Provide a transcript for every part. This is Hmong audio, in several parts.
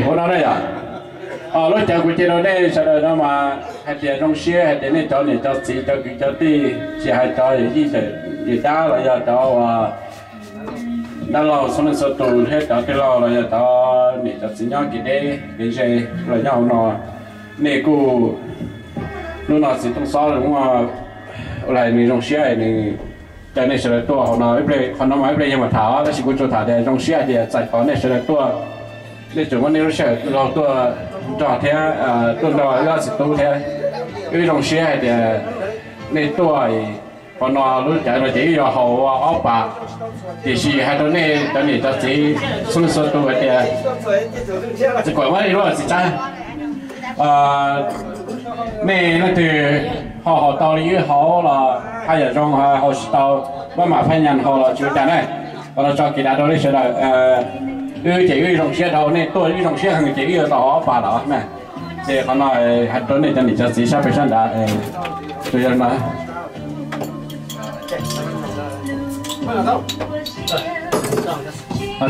Ua no na yom, lub cav kuv cia rau nej sawv daws no mas hais tias zoo siab hais tias nej cov niam cov txiv cov kwv cov tij, tsis hais cov yawm yij yawm dab los yog cov uas dab laug txhua leej txhua tus thiab cov tij laug los yog cov niam cov txiv nyob kev deb kev ze los nyob hauv no, nej kuj hnub no txiv Tooj Xob muaj ua li nws zoo siab nws caw nej sawv daws tuaj hauv no. Qhov no mas ib pliag yog mam tham tab sis kuv tsuas tham tias zoo siab hais tias txais tos nej sawv daws tuaj, nej tseem muab nej lub sij hawm laug tuaj nrog thiab tuaj nrog wb ob txiv tub thiab. Wb zoo siab hais tias nej tuaj. Qhov no lub cav no ces wb yuav haus ua ob pas, tiam sis hais rau nej cov niam cov txiv txhua leej txhua tus hais tias txiv Kuam muab ib lub txiv tsab, nej leej twg ho haus tau li wb haus los haj yam zoo, haus tsis tau maj mam phaj nyas haus los tsis ua cas na. Qhov no tso kev dav rau nej sawv daws. Wb ces wb zoo siab rau nej tuaj, wb zoo siab heev ces wb yuav tau haus ob pas los na. Ces qhov no hais rau nej cov niam cov txiv sab pem sab nrad, tsuas yog no.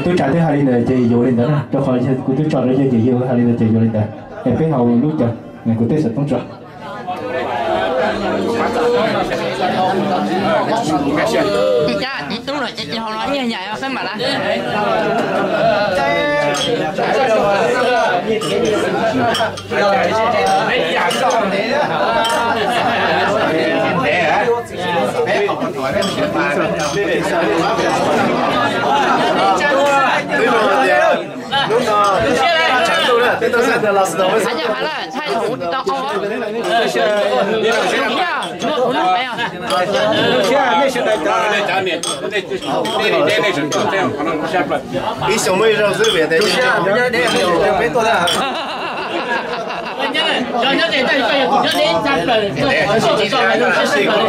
Tub Tsav twb hais li ntawd ces yuav li ntawd na, rau qhov kuv twb tso rau yawg ces yawg hais li ntawd ces yuav li ntawd. Es peb haus lub cav, kuv tej xov tooj tso. Tub no ces haus no nyiaj yam peb mam lawm. Ib xyoo muaj ib zaug xwb vim tias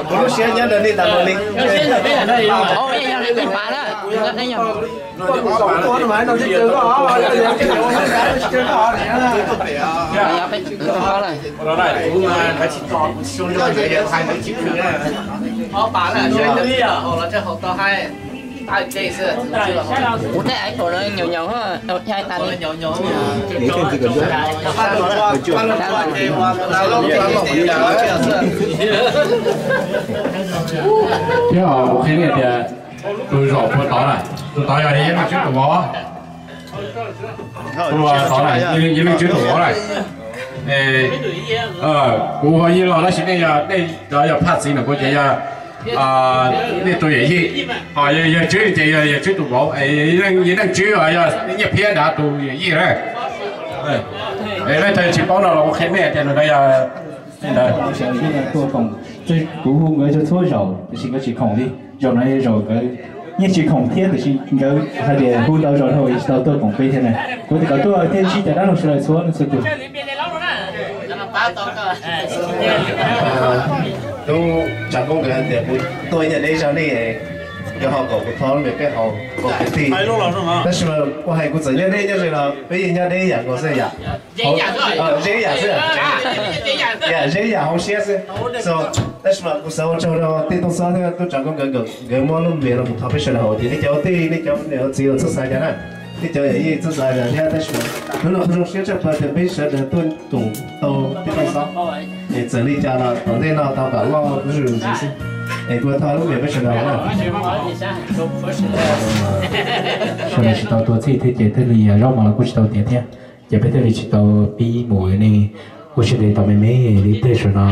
kuv lub siab nyob ntawm nej tas mus li. Kuv tej ais kom lawv nyaum nyaum, tau cai tas li. Thiab kuv qhia nej tias tus zaum puag tod na, tus tod yog Yaj Leej Tswb tus vauv. Tus tod na, Yaj Leej Tswb tus vauv na. Kuv hu Yaj los tab sis nej yog, nej cov yog phaj txiv no kuv ces yog nej tus yawm yij. Ho yawg Tswb ces yog yawg Tswb tus vauv, Yaj Leej Tswb yog Nyiaj Phiab nrad tus yawm yij na. Es leej twg tsis paub no los kuv qhia nej tias nws yog li ntawd. Kuv hu nkawd txhua zaus tiam sis nkawd tsis khoom li. Zaum no zaum nkawd yeej tsis khoom thiab tiam sis nkawd hais tias hu ntau zaus dhau tsis tau tuaj koom peb thiab na. Kuv tias kom tuaj thiaj ntsib cov dab laug sawv daws txhua leej txhua tus. Tub Tsav Koob nkawd hais tias kuv tuaj ib nyuag deb zog nej yuav ho kom kuv thov lub npe peb haus kom kwv tij. Tab sis mas kuv hais kuv txawm nyob deb nyob ze los peb yeej nyob deb yam nkaus xwb yom. Ze yam xwb, ze yam hauv siab xwb. Tab sis mas kuv xav ua tsaug rau Tij Tooj Xob thiab Tub Tsav Koob nkawd, nkawd muab lub npe no mus thov peb sawv daws haus ces nej cov ua tij nej cov niam ua txiv los txhob xav cas na, nej cov yawm yij txhob xav cas thiab. Tab sis mas hnub no kuv zoo siab tshaj plaws tias peb sawv daws tuaj koom tau Tij Tooj Xob. Es txawm li cas los tom ntej no tau kom loj zuj zus ntxiv xwb. Es kuv thov lub npe peb sawv daws na. Sawv daws tsis tau tuaj txhij thiab ces thiaj li zaub mov los kuj tsis tau tiav thiab. Ces peb thiaj li tsis tau pib mus ne, ua siab ntev tos me me li tej zaum no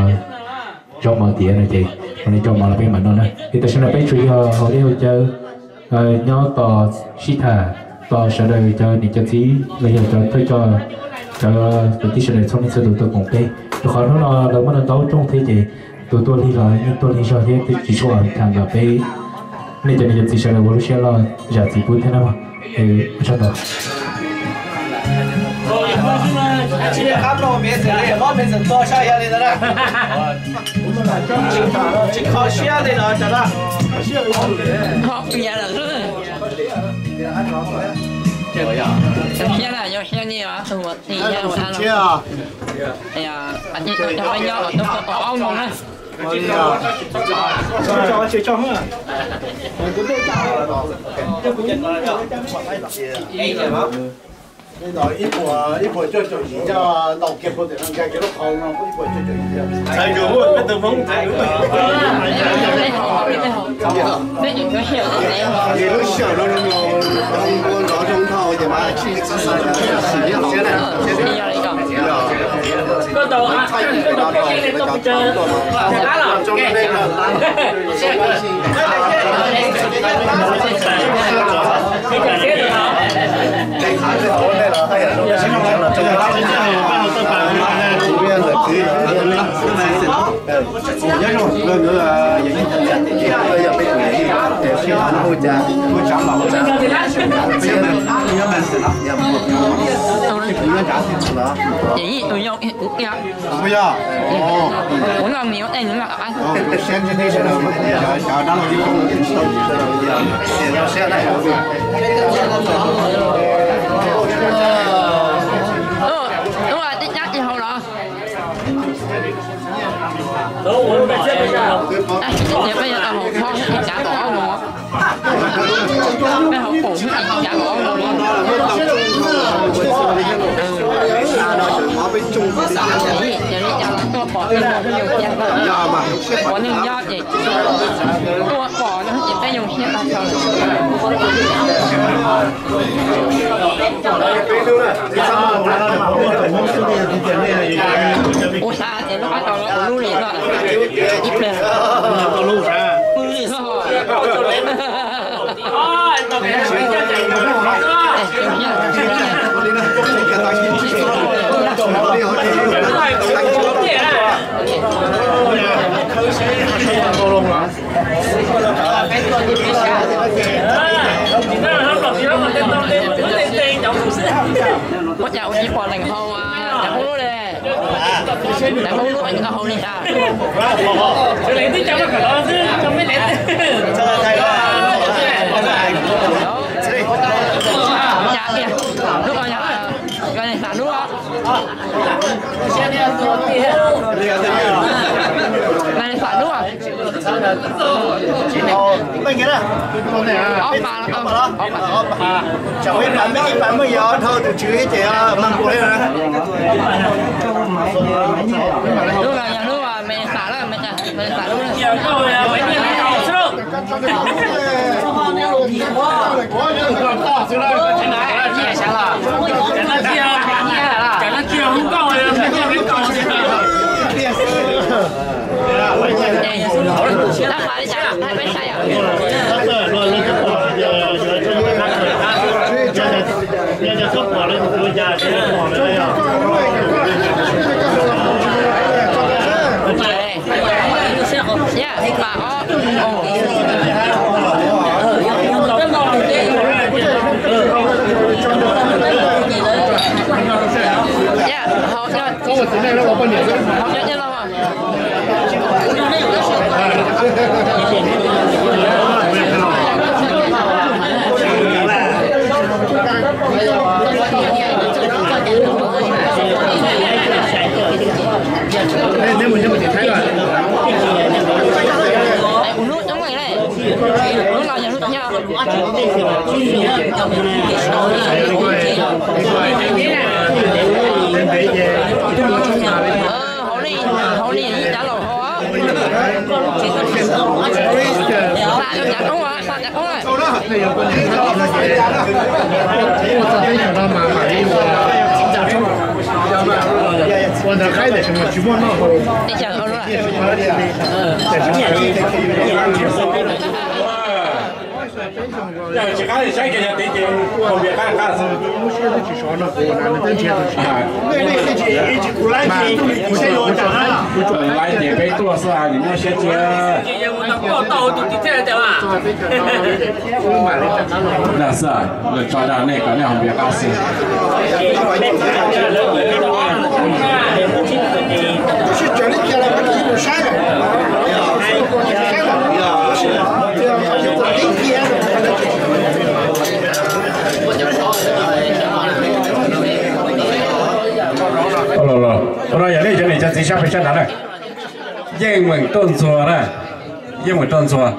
zaub mov tiav no ces ua li cov mov los peb mam noj na. Es tam sim no peb tsuas yog haus dej haus cawv nyob tos sib tham tos sawv daws cov niam cov txiv los yog cov thawj coj, cov kwv tij sawv daws txhua leej txhua tus tuaj koom peb, rau qhov hnub no lawv muaj ntau rooj thiab ces tus tuaj lig los yeej tuaj lig zog thiab twb tsis tshua tham nrog peb. Nej cov niam cov txiv sawv daws ua lub siab loj zam txim pub thiab na. Ua tsaug ntau. Tsis kho siab li no. Siab na, yog siab ni tus ua tij thiab ua dab laug. Nyob ob moos na. Ib puas, ib puas cuaj caum yim, ntaus kiag rau tiam no, nkag kiag lub qhov no ib puas cuaj caum yim. Txhais nkaus muaj peb tug Hmoob txhais nkaus. Ces lub sij hawm no ua nrov zoo dhau ces mas tsis txhob xav sim thiab los siab na. Koj tau, koj tau, koj tau. Tus yog, ua no nws ua tej nws no. Siab ntsib nej sawv daws mas xyov dab laug Vib Koob nws tsis tau ntsib sawv daws li. Ub, ub, tib cab tsis haus los? Tias peb yuav tau haus phob thiab cav tom ob no. Peb haus pom thiab cav tom ob no. Ces li cas los tuaj pom tej no peb zoo siab, pom neeg nyob ces tuaj pom no ces peb zoo siab tag nrho. Ua xav tias lub qab tau ua lub li no, ib pliag li no. Ua cas ua tsis pom leej hau, leej hau lub li. Leej hau lub, leej hau li cas? Cas tiag, lub ko yog leej xam lub. Leej xam lub. Ob phav, ob phav. Ib pab meej yog dhau tus tswv ces mag npaum li na. Lub no yog lub me xam lub, me xam lub. Hauv li, hauv li ib cav laus hauv. Xa cov cav koob, xa cov koob. Ua ntawd qaib tiam sis mas tsis muaj noj hauv. Yog tsis qab li saib kiag yog tid ces haus npias qab qab xwb. Lub siab twb tsis sov no kuv ua na nws twb nrhiav tus tsis. Laiv ces peb tuaj xwb, nws muaj siab tsis. Dag xwb, lawv tso dag nej kom nej haus npias qab xwb. Ua no yog nej cov niam cov txiv sab pem sab nrad na. Yeej meem tuaj ntxuag na, yeej meem tuaj ntxuag.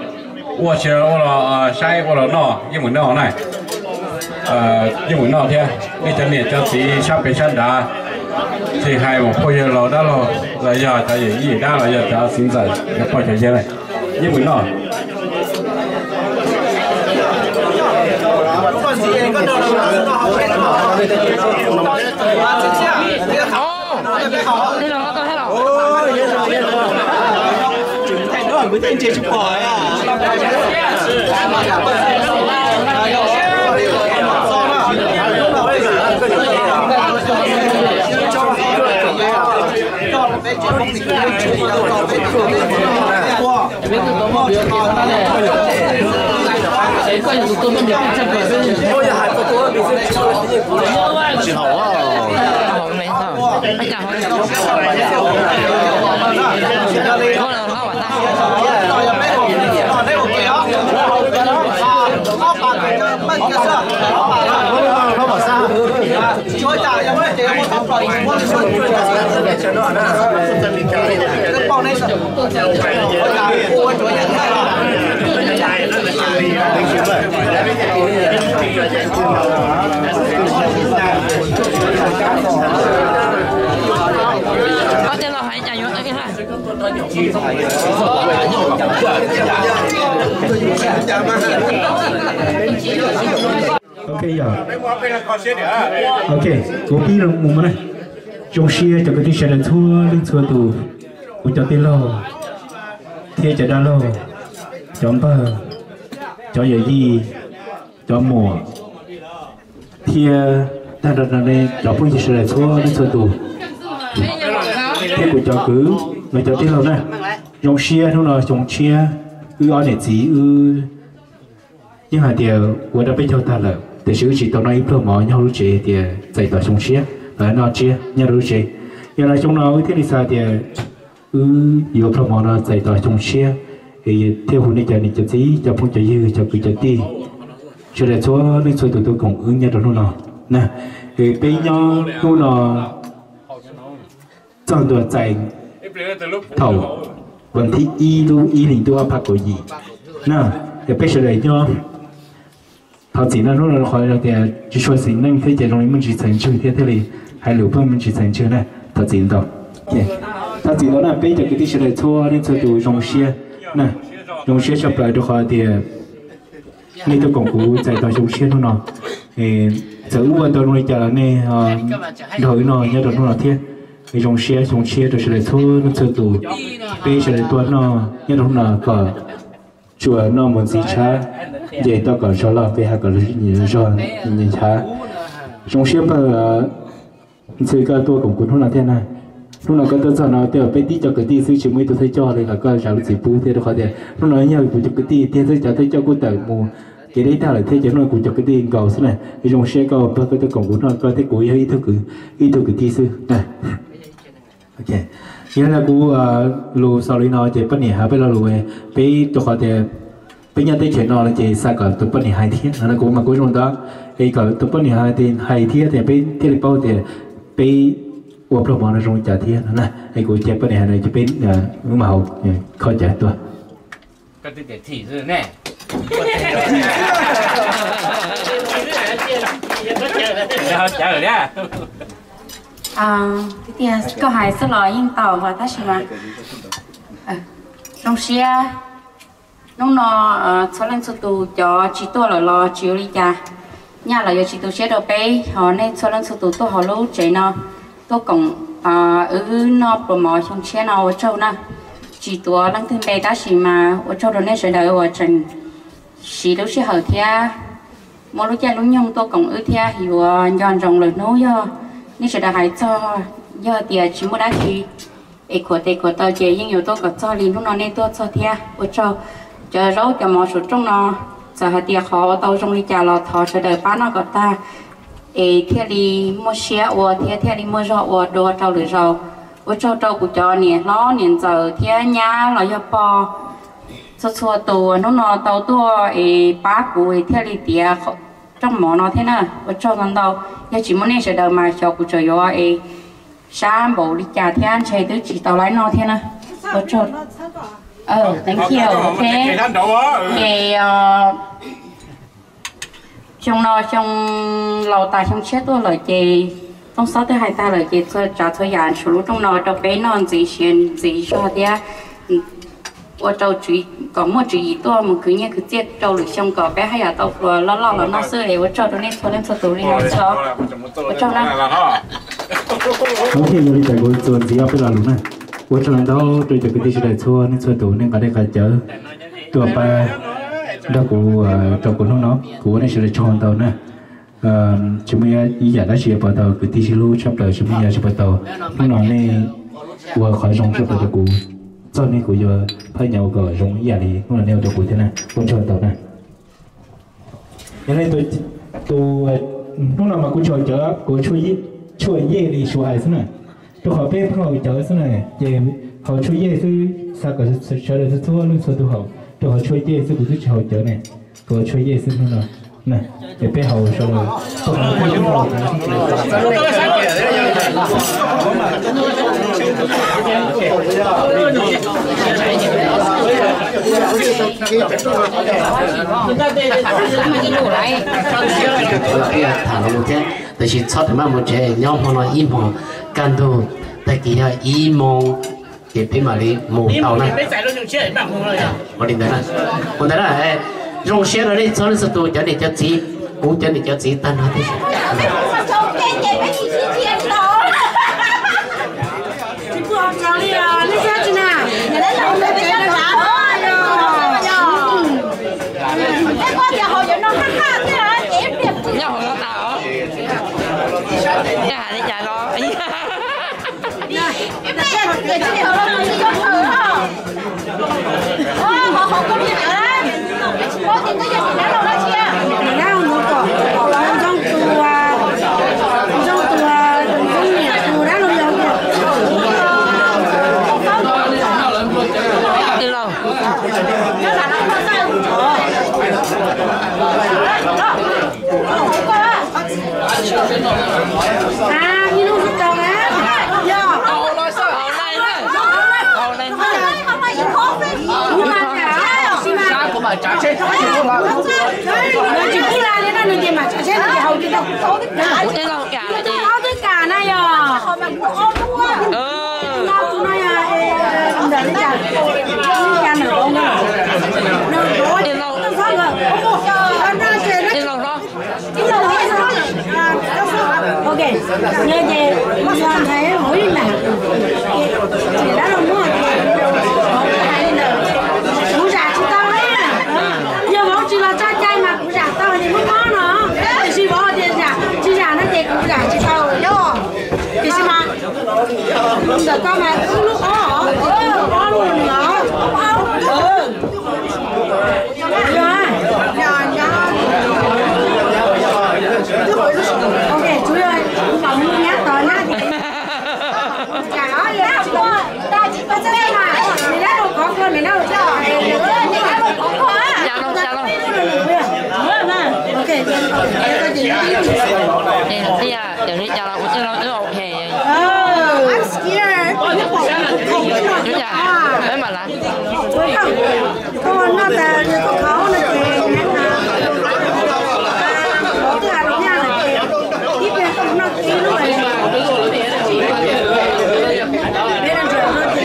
Ua tsis ua los saib, ua los noj, yeej meem noj na. Yeej meem noj thiab, nej cov niam cov txiv sab pem sab nrad, tsis hais mas phooj ywg laus dab laug los yog cov yawm yij dab los yog cov txiv ntxawm cov pog cov yawg, yeej meem noj. Ok, yog. Ok, kuv pib mus na. Zoo siab cov kwv tij sawv daws txhua leej txhua tus, kuv cov tij laug thiab cov dab laug, cov npawg, cov yawm yij, cov muam, thiab tag nrho nej cov phooj ywg sawv daws txhua leej txhua tus, thiab kuv cov kwv, los cov tij laug na. Zoo siab hnub no xyoo tshiab, wb ob niam txiv wb yeej hais tias ua rau peb caug tag lawm, tiam sis wb tsis tau noj ib pluag mov nyob hauv lub tsev tias txais tos xyoo tshiab, los noj tsiab nyob rau lub tsev. Yog no xyoo no wb thiaj li xav tias wb yuav pluag mov no txais tos xyoo tshiab, thiaj hu nej cov niam cov txiv, cov phooj cov ywg, cov kwv cov tij, sawv daws txhua leej txhua tus tuaj koom wb nyob rau hnub no na. Peb nyob hnub no txog ntua txais thaum vas thib ib lub ib hlis ntuj ob phav kaum yim na, es peb sawv daws nyob thov txim no hnub no qhov tias tsis tshua xis neej thiab ces zoo li muaj ntsis txheev ntswg thiab thiaj li hais lus pheej muaj ntsis txheev ntswg na, thov txim ntau. Thov txim ntau na peb cov kwv tij sawv daws txhua leej txhua tus, zoo siab na, zoo siab tshaj plaws rau qhov tias nej tuaj koom kuv txais tos xyoo tshiab hnub no. Txawm wb ua tau zoo li cas los nej nrog wb noj nyob rau hnub no thiab. Zoo siab xyoo tshiab rau sawv daws txhua leej txhua tus, peb sawv daws tuaj noj nyob rau hnub no kom tsuas noj mus ntxiv tshav, nce toj kom zog loj, peb hais kom zog nce tshav. Zoo siab npawg Ntxhw koj tuaj koom kuv hnub no thiab na. Hnub no koj tuaj txog no tej zaum peb tib co kwv tij xwb tsis muaj ib tug thawj coj li los koj zam lub txim pub thiab rau qhov tias hnub no yog kuv cov kwv tij tiag xwb, cov thawj coj kuj tawm mus kev deb tag lawm thiab ces hnub no kuv cov kwv tij nkaus xwb na. Zoo siab koj pab koj tuaj koom kuv hnub no, koj thiab kuv yog ib tug kwv tij xwb na. Yog li kuv lus xaus li no ces poj niam hais peb lo lus, peb rau qhov tias peb nyob teb chaws no ces xav kom tus poj niam hais thiab no kuv mas kuv zoo ntawd, es kom tus poj niam hais thiab tias peb thiaj li paub tias peb ua pluag mov no zoo li cas thiab no na. Es kuv cia poj niam hais no ces peb wb mam haus kho cawv tuaj. Koj hais xwb los yeej tau tab sis mas zoo siab hnub no txhua leej txhua tus cov tsis tuaj lawm los tsis ua li cas, nyaj los yuav tsis tu siab rau peb, ho nej txhua leej txhua tus tuaj hauv lub tsev no tuaj koom wb noj pluas mov xyoo tshiab no ua tsaug na. Tsis tuav leej twg npe tab sis mas ua tsaug rau nej sawv daws uas tseem siv lub sij hawm thiab muaj lub caij lub nyoog tuaj koom wb thiab yuav nco ntsoov lwm hnub yog nej sawv daws hais txog, yog tias tsis muaj dab tsi es khuam tes khuam taw ces yeej yuav tuaj kom txog li hnub no nej tuaj txog thiab. Ua tsaug. Cov zaub cov mov saum rooj no txawm hais tias qhov ua tau zoo li cas los thov sawv daws pab noj kom tag es thiaj li muaj siab ua thiab thiaj li muaj zog ua dua rau lwm zaus. Ua tsaug rau kuv cov niam hlob niam ntxawm thiab nyab los yog pog txhua txhua tus hnub no tau tuaj es pab kuv es thiaj li tiav rooj mov no thiab na. Ua tsaug ntau ntau, yog tsis muaj nej sawv daws mas xyov kuv tseem yuav es sab npaum li cas thiab ntshe twb tsis tau laib noj thiab na. Ua tsaug. Thank you, ok. Ces Xyoo no xyoo laus tas xyoo tshiab tuaj lawm ces Tooj Xob twb hais tag lawm ces txhua tsav txhua yam tshuav lub rooj no rau peb noj ntxiv siav ntxiv zog thiab ua rau kom muaj tswv yim tuaj mus khwv nyiaj khwv txiaj rau lwm xyoo kom peb haj yam tau pluas loj loj los noj xwb es ua tsaug rau nej txhua leej txhua tus li no tso. Ua tsaug na. Ua li cas kuv txuas ntxiv ob peb lo lus na. Ua tsaug ntau rau cov kwv tij sawv daws txhua leej txhua tus nej nqa dej nqa cawv tuaj pab nrog kuv rau kuv hnub no kuv ua nej sawv daws tsaug ntau na. Tsis muaj ib yam dab tsi yuav pab tau kwv tij sib hlub tshaj plaws, tsis muaj ib yam tsis pab tau. Hnub no nej ua qhov zoo tshaj plaws rau kuv, txog nej kuv yuav phaj nyas ua kom zoo ib yam li hnub no nej ua rau kuv thiab na. Ua tsaug ntau na. Yog li tus, hnub no mas kuv tsis haus cawv, kuv tshuaj yej li Suav hais xwb na. Rau qhov peb pheej haus cawv xwb na, ces haus tshuaj yej xwb, xav kom sawv daws txhua leej txhua tus haus, rau qhov tshuaj yej xwb kuv twb tsis haus cawv ne, kuv haus tshuaj yej xwb hnub no. Ces peb haus sawv daws, tham los thiab, tiam sis txhob tham maj mus tsev, nyob hmo no ib hmos kaj ntug, tag kis yog ib moos ces peb mam li mus tau na. Ua li ntawd na, ua ntawd na, zoo siab rau nej txhua leej txhua tus, cov niam cov txiv, kuv cov niam cov txiv tag nrho thiab. Ok, yog ces yog ntawd ua li ntawd, ces dab laug muab ces hais li ntawd, kuv zam tsis tau na. Yog vauv tsis los tso cai mas kuv zam tau ces muab mob no, tiam sis vauv tias zam tsis zam no ces kuv zam tsis tau. Tiam sis mas ntawm koj mas wb lub ob, ces kuv lub ob lub no. Ok, tsuav yog kuv mam mus nyab tod nyab ces, niam dab laug khov kho, niam dab laug, ok, ok. Peb mam lav. Koj noj tas koj khov no ces, koj twb hais lus nyaj lawm ces ib pliag koj noj ib lub. Peb no ntsuas no ces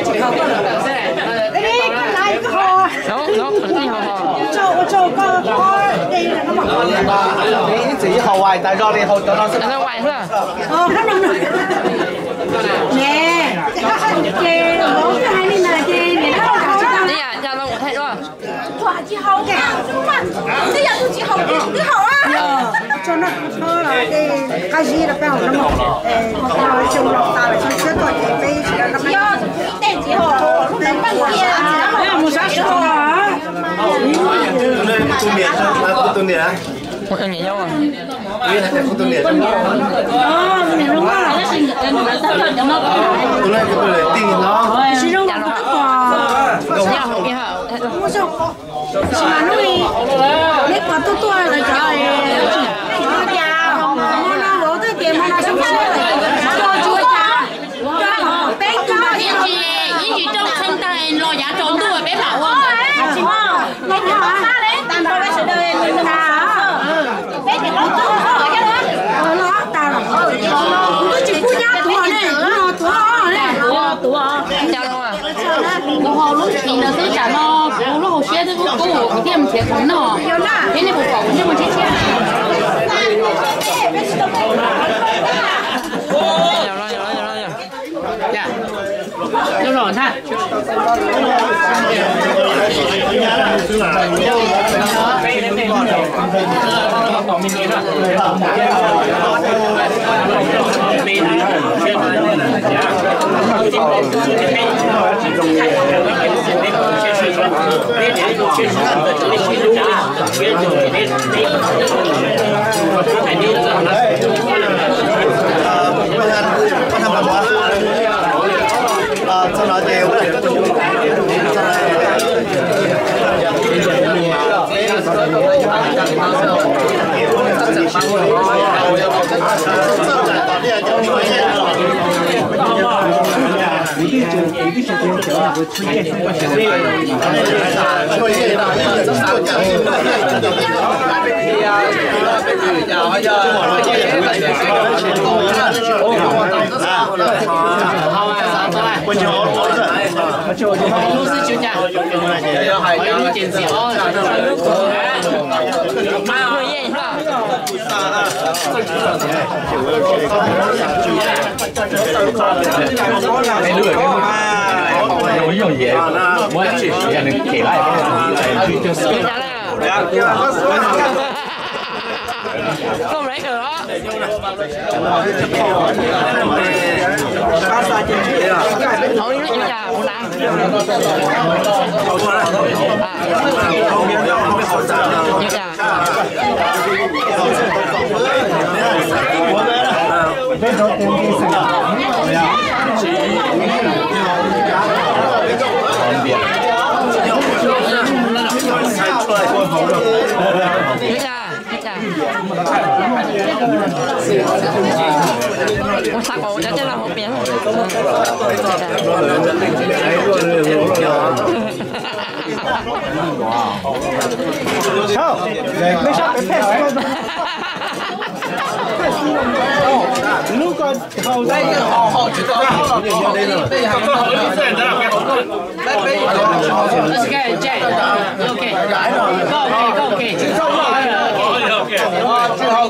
tsis khov koj lawm. Ua tsaug koj, ib txwm ib haus vais tas zog li haus cov no xwb. Ne, ces vauv twb hais li ntawd ces niam dab laug zam tsis tau. Tsis haus, twb yog tus tsis haus ces twb haus. Tso noj tso los tej qab zib los peb haus no, xyoo laus tas lawm xyoo tshiab tuaj ces peb tsis, yog tej tsis haus, mus sab sab. Tus niam, tus niam. Tus niam zoo, tus niam tij no. Tab sis mas hnub no neb puas tuaj tuaj lawv cov, hmo no vauv twb tias hmo no xyoo tshiab lawm, tuaj tsis ua cas, tuaj pom peb tug no ib tsis rau txheej tag los yav tsaus ntuj peb mam ua. Tsis ua, tag nrho peb sawv daws, peb tias Ces kuv noj, ces nej puas pom kuv noj tshiab tshiab? Lub no ntag. Ua xav kom cov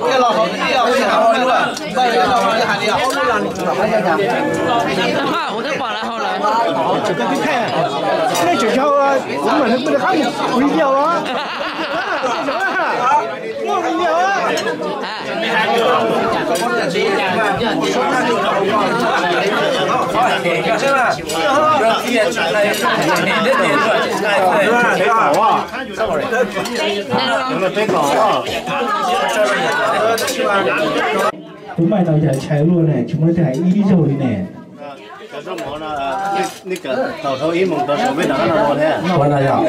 coj los hauv pia. Ua twb pom lawv hau lawm. Nej tseem yog kuv mam li rov qab mus ua video os. Ua video os. Kuv mas tau yam tshais luaj ne, tsis muaj leej twg hais ib zaug li ne. Ua no yog,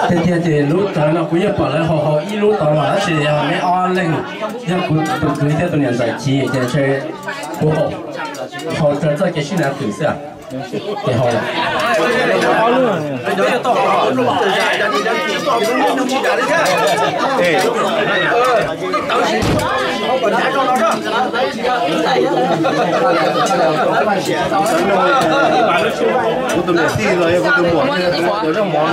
tiag tiag ces lub tawv no kuv yeej pom lawv hau hau ib lub tod mas tab sis yog neb ob leeg, yog kuv tus kwv thiab tus niam ntxawm chiv ces ntshe kuv hau raws txoj kev sib nav twm xwb. Ces hau lawm. Kuv tus niam tij los yog kuv tus muam, kuv tus niam tij los yog kuv tus muam.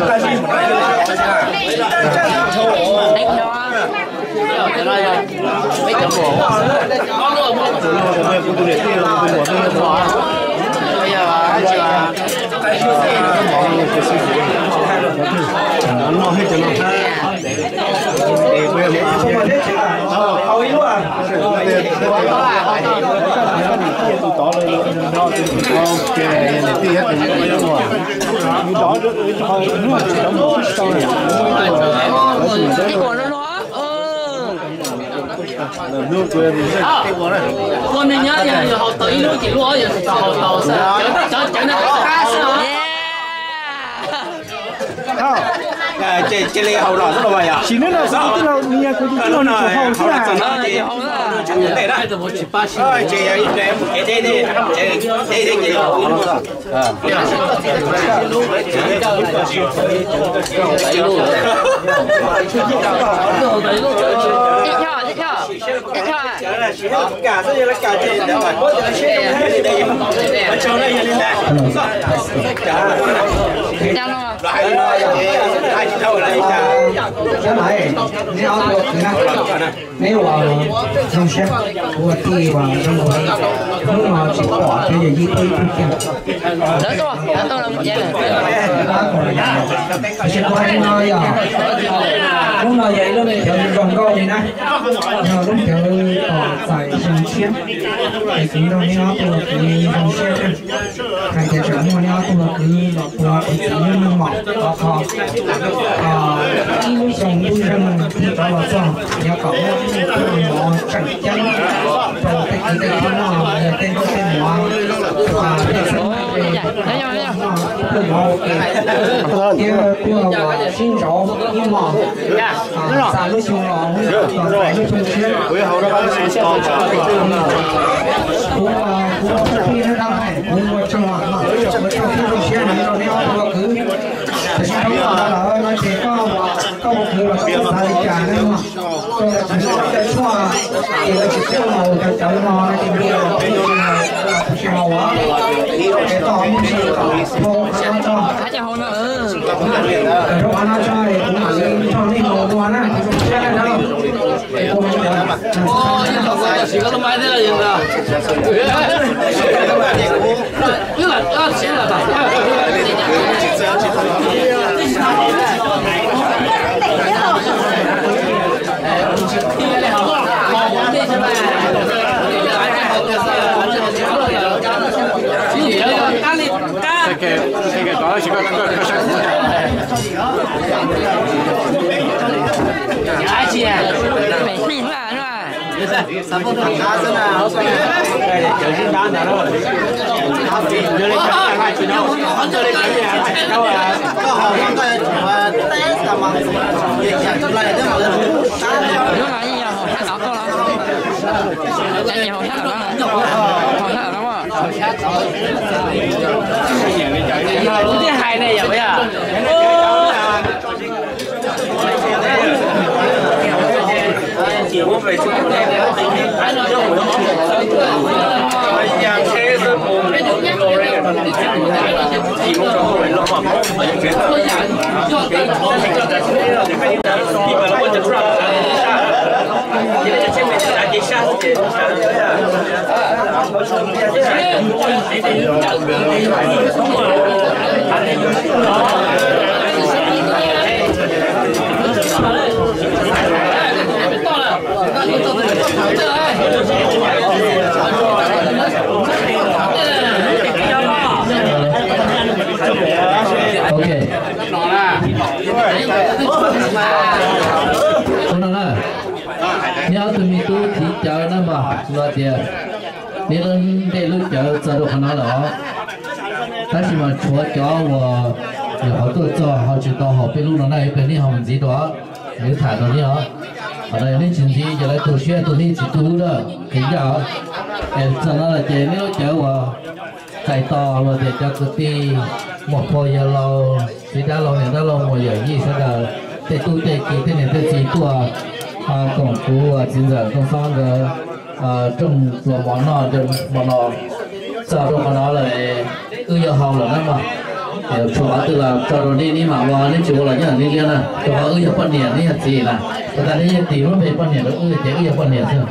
Ib kuam no no. Ua neeg nyob yog yus haus tau ib lub ces lub ob yus tau haus tau xwb. Cov cov no qab xwb os. Ces cia li haus los xwb los mas yog. Sim neej no kuv tus tij laug, nws yog kuv tus tij laug, nws tseem haus xwb na. Ces yog ib pliag mus kev deb deb, deb deb ces yog. Cov no. Sawv daws, neb ob tug kwv na, neb ua zoo siab, ua tij uas zoo nkaus li hnub no tsis pom cov yawm yij tuaj ib tug kiag. Tiam sis kuv hais li no yog, hnub no yog ib lub neej cawv zoo nkauj li na, yog lub cawv uas txais xyoo tshiab, es kuv nrog neb ob tug kwv zoo siab kawg. Hais tias tseem muaj neb ob tug kwv los tua kuv txiv lub neej mom, rau qhov ib lub xyoo ntuj zeeg thiaj rov los txog, yog kom muaj ib tug mov tseem ceeb rau tej kwv tej tij noj, yog tej nkuaj tej muv, tej xeeb tej noj ib pluag mov ua ke, thiab tuaj sib ntsauv ib hmos, txais lub xyoo los, txais lub xyoo tshiab. Kuv, kuv ua tij neej dab, kuv ua tsaug, ua tsaug thiab zoo siab heev rau neb ob tug kwv. Tiam sis thaum kawg lawm no ces koj, koj ua kwv los koj txhob xav li cas ne mog. Koj tsis tau tshuaj, ces lawv tsis txawj mus cov cawv no ces ntiag los tsis haus, ces koj muaj ntsis kom dhau qhov no tso. Dhau qhov no tso es kuv mam li nrog nej mus dua na, kuv zoo siab na. Ok. Ua no na, neb ob tug me tub thim cawv na mas los tias neb lub ntiaj lub cawv txog rau qhov no lawm os. Tab sis mas tshuav cov uas nyuam qhuav tuaj txog ho tsis tau haum peb lub no na, ib pliag neb ho mus ntxiv dua, neb tham rau neb os. Qhov no yog neb tsis ntxiv ces lawv tu siab tu neb tsis tu lub na, qhia ncaj os. Es txog no lawm ces neb lub cawv uas txais tos los tias cov kwv tij, muam phauj yawg laus, txiv dab laug niam dab laug, muam yawm yij sawv daws, tej tub tej ki tej niam tej txiv tuaj koom kuv txiv ntxawm Tooj Xob nkawd rooj tsuas mov noj hmo no. Txog rau qhov no lawm, wb yuav haus lawm na mog. Tshuav qhov twg los tso rau neb, neb mam ua, neb tsis ua los nyob ntawm neb liab na, rau qhov wb yog poj niam neb yog txiv na. Txawm tas neb yeej tis lub npe poj niam rau wb ces wb yog poj niam xwb.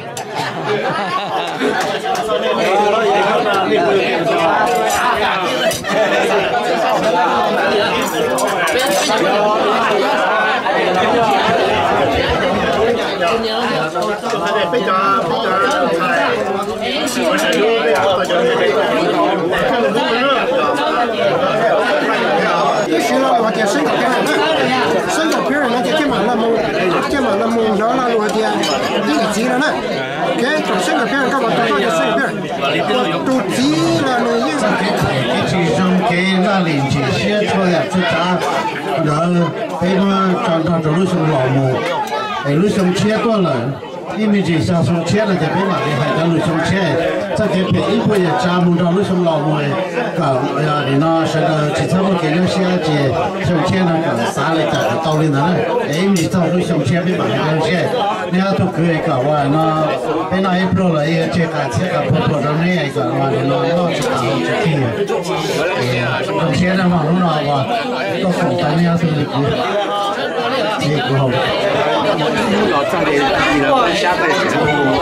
Ib sim no lus hais tias seb nkaum peb, seb nkaum peb no ces cej mam los mus, cej mam los mus hnov lo lus hais tias ib yam txiv no na. Kev thaum seb nkaum peb no koj puas tus koj tias seb nkaum peb, tus txiv los nws yeej tsis zoo kev laj lim ntsim siab txhua yam txhua tsav ntawd, peb muab tso nrog rau lub xyoo los mus, es lub xyoo tshiab tuaj lawm. Ib me ntsis xyoo tshiab no ces peb mam li hais cov lus xyoo tshiab, txoj kev phem ib puas yam tsav mus nrog lub xyoo los mus, kom nim no sawv daws tsis txhob muaj kev nyuaj siab ces xyoo tshiab no kom xav li cas kom tau li ntawd na. Es ib me ntsis txog lub xyoo tshiab peb mam hais cov lus tshiab. Neb ob tug kwv kom ua no, peb noj ib pluag los ib tseg qas txhiab qas puag puag rau neb kom ua nim no noj tsis tas haus tsis khib. Zoo siab na mog, hnub no uas tuaj koom tau neb ob tug me kwv. Los txog ces los sab peb mus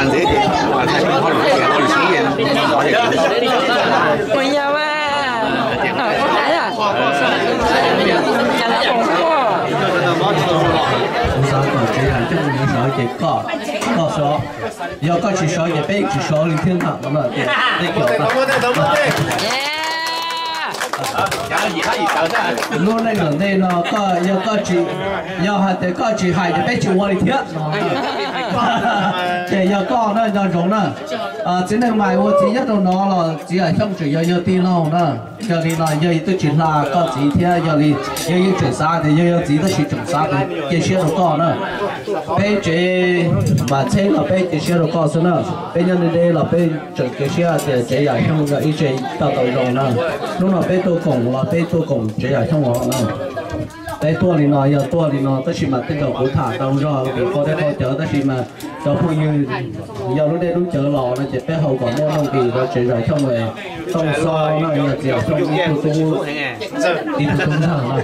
ntxiv ces ua thaij peb hauj lwm ces hauj lwm sib mus yog mas. Kuv xav kom tsev yam coj mus sov ces koj, koj sov. Yog koj tsis sov ces peb tsis sov li thiab ntag no. Lub neej tom ntej no koj yog koj tsis, yog hais tias koj tsis hais ces peb tsis ua li thiab no. Ces yog koj na, nco ntsoov na. Txiv neej mais ua txiv nyob rau no los txiv yam Xyooj tseem yog yawg tij laug na. Yog li no yawg twb tsis hla koj txiv thiab, yog li yawg yeej tseem xav tias yog yawg txiv tab sis tseem xav tias cia siab rau koj na. Peb tsev Vam Txheb los peb cia siab rau koj xwb na. Peb nyob deb deb los peb tseem cia siab tias tsev yam Xyooj yog ib tsev tau tau zoo na. Hnub no peb tuaj koom los peb tuaj koom tsev yam Xyooj os na. Peb tuaj li no yog tuaj li no tab sis mas tej zaum kuv tham tau zog vim qhov deb qhov cawv tab sis mas cov phooj ywg yog lub dej lub cawv los no ces peb haus kom muaj nuj nqis rau tsev yam Xyooj es Tooj Xo no yog txiv yam Xyooj ib tug tub, ib tug tub ntxawg no.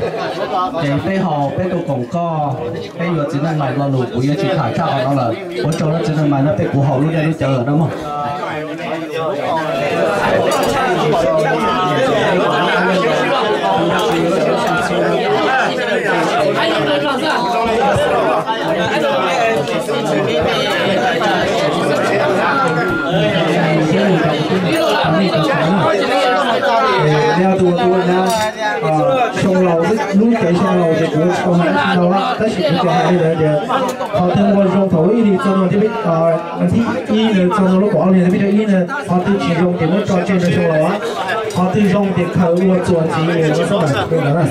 Ces peb haus peb tuaj koom koj, peb yuav txiv neej mais lo lus kuv yuav tsis tham tshaj qhov no lawm. Ua tsaug rau txiv neej mais no peb kuv haus lub dej lub cawv lawm na mog. Xyoo laus, lub cev xyoo laus ces kuv tau hais ntau lawm tab sis kuv tsuas hais li ntawd tias qhov twg ua zoo thaum ib hlis txog no thiab, thib ib ntawd txog no lub kaum ob hlis peb caug ib ntawd, qhov twg tsis zoo ces muab tso tseg rau xyoo laus, qhov twg zoo ces khaws ua txuas ntxiv mus no xwb na.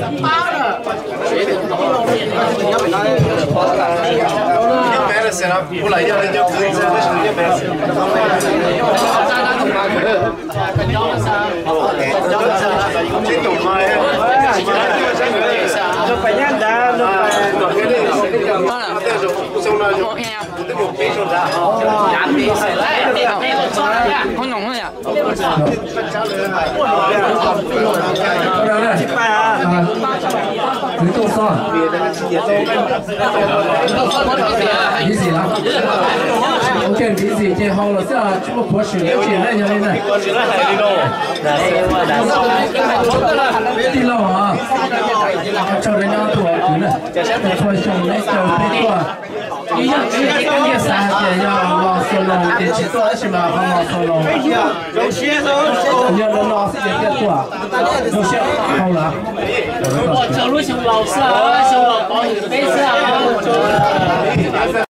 Kwv Tooj Xo, busy los? Ok, busy ces haus los xwb, tsis muaj khuav swm dab tsi na, yog li na. Peb tij laug os, tsaug rau nyob tus kwv na, txhua xyoo neb caw peb tuaj. Ib yam xav hais tias yog los solo ces tsis tuaj tab sis mas ho los solo, yog no no xwb ces thiaj tuaj. Zoo siab haus los. Ua tsaug lub xyoo laus xwb, xyoo laus pov hwm peb xwb.